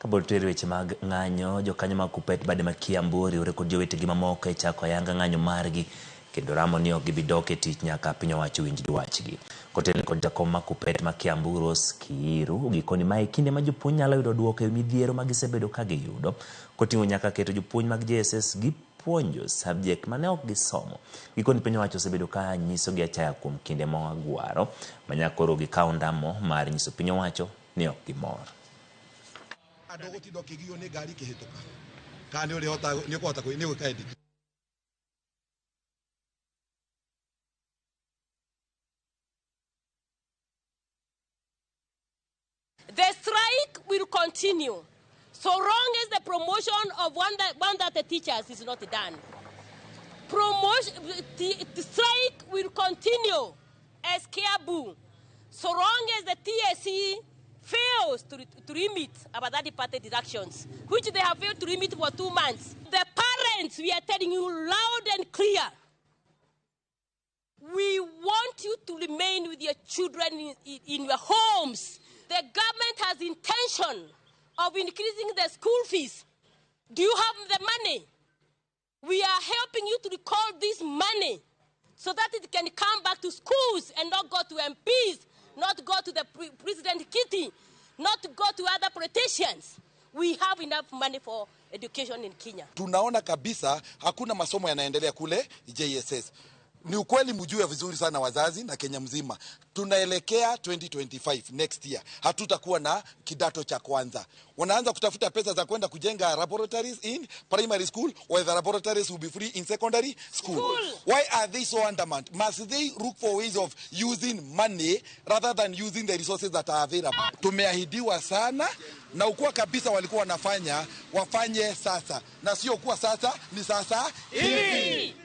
Kapod tero weche mag ng'anyo, jokanyo mag Kuppet bade ma Kiambu oriwore kod jowetegi mamoko e chako ayanga ng'anyo margi kendo ramo ni ok gibi dok e tich nyaka piny owacho winj dwachgi. Kotelne kod jakom ma Kuppet ma Kiambu Rose Kiiru, gikoni mae kinde ma jopuonj nyalo yudo duoko e midhiero ma gisebedo ka giyudo, koting'o nyaka keto jopuonj mag JSS gi puonjo subject mane ok gisomo. Gikoni piny owacho osebedo ka nyisogi achaya kuom kinde mogwaro ma nyaka koro gikaw ndamo mar nyiso piny owacho ni ok gimor. Ndũgũtinda ũkĩgio nĩ ngari ikĩhĩtũka kana nĩ ũrĩhota nĩ ũkũhota nĩ gwĩka edit. The strike will continue so long as the promotion of 130 teachers is not done. The strike will continue as Kiambu so long as the TSC fails to remit our 30-party deductions, which they have failed to remit for 2 months. The parents, we are telling you loud and clear, we want you to remain with your children in your homes. The government has intention of increasing the school fees. Do you have the money? We are helping you to recall this money so that it can come back to schools and not go to MPs, not go to the President Kitty, not go to other politicians. We have enough money for education in Kenya. Tunaona kabisa hakuna masomo yanaendelea kule JSS. Ni ukweli, mjue vizuri sana wazazi na Kenya mzima. Tunaelekea 2025 next year. Hatutakuwa na kidato cha kwanza. Wanaanza kutafuta pesa za kwenda kujenga laboratories in primary school, or the laboratories will be free in secondary school. School. Why are they so adamant? Must they look for ways of using money rather than using the resources that are available? Tumeahidiwa sana na ukuwa kabisa walikuwa wanafanya, wafanye sasa. Na sio kuwa sasa, ni sasa hivi.